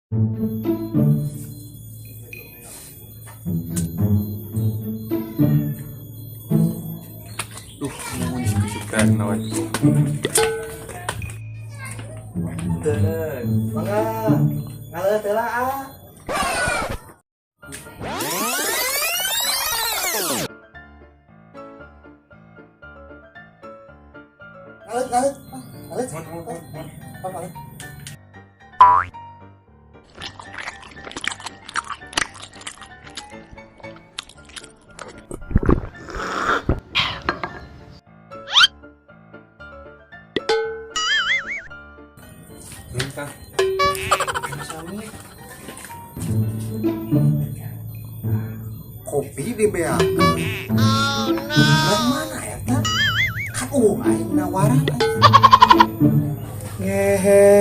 Duh, mun suka nawa. Punten. Mangga. Ngaleueut heula ah. Ngaleueut, ngaleueut. Ah, ngaleueut. Mun mun mun mun. Ah, ngaleueut. Minta. Sami. Kopi dibeakeun. Oh no. Mana eta? Kan aing nawaran. Ngehe.